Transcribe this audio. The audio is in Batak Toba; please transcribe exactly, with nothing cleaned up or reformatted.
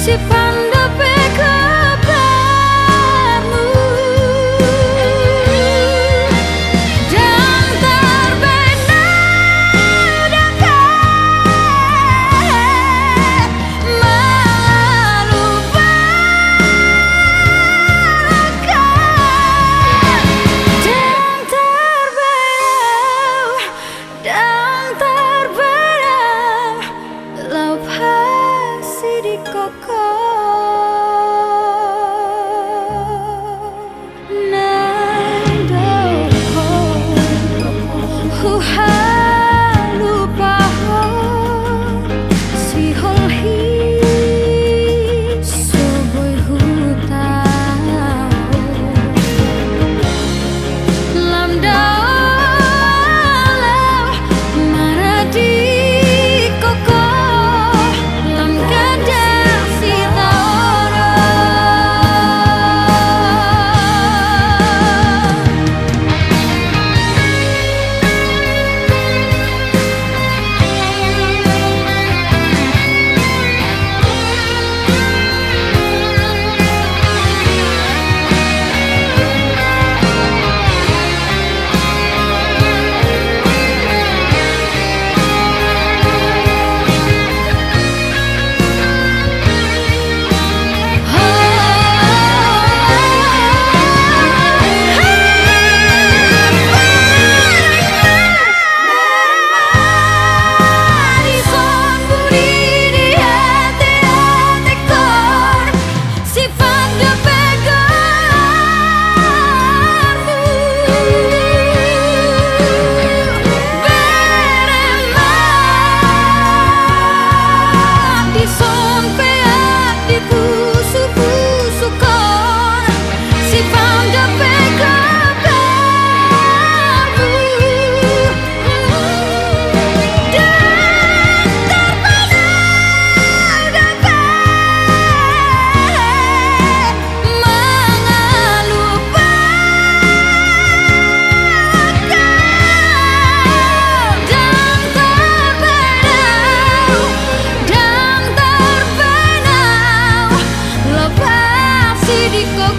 Sipandapek goarmu. Ndang tarbaen au dope mangalupahon. Ndang tarbaen au, ndang tarbaen au laho pasidingkon ho. Naeng do ho huhalupahon, sihol hi so boi hutaon. Lam do laho maradingkon ho, lam gandang sitaonon. Dison buni di ateatengkon, sipandapek goarmu. Bere ma dison peak di pusupusukon, sipandapek goarmu. Ndang tarbaen au dope mangalupahon. Ndang tarbaen au, ndang tarbaen au laho pasidingkon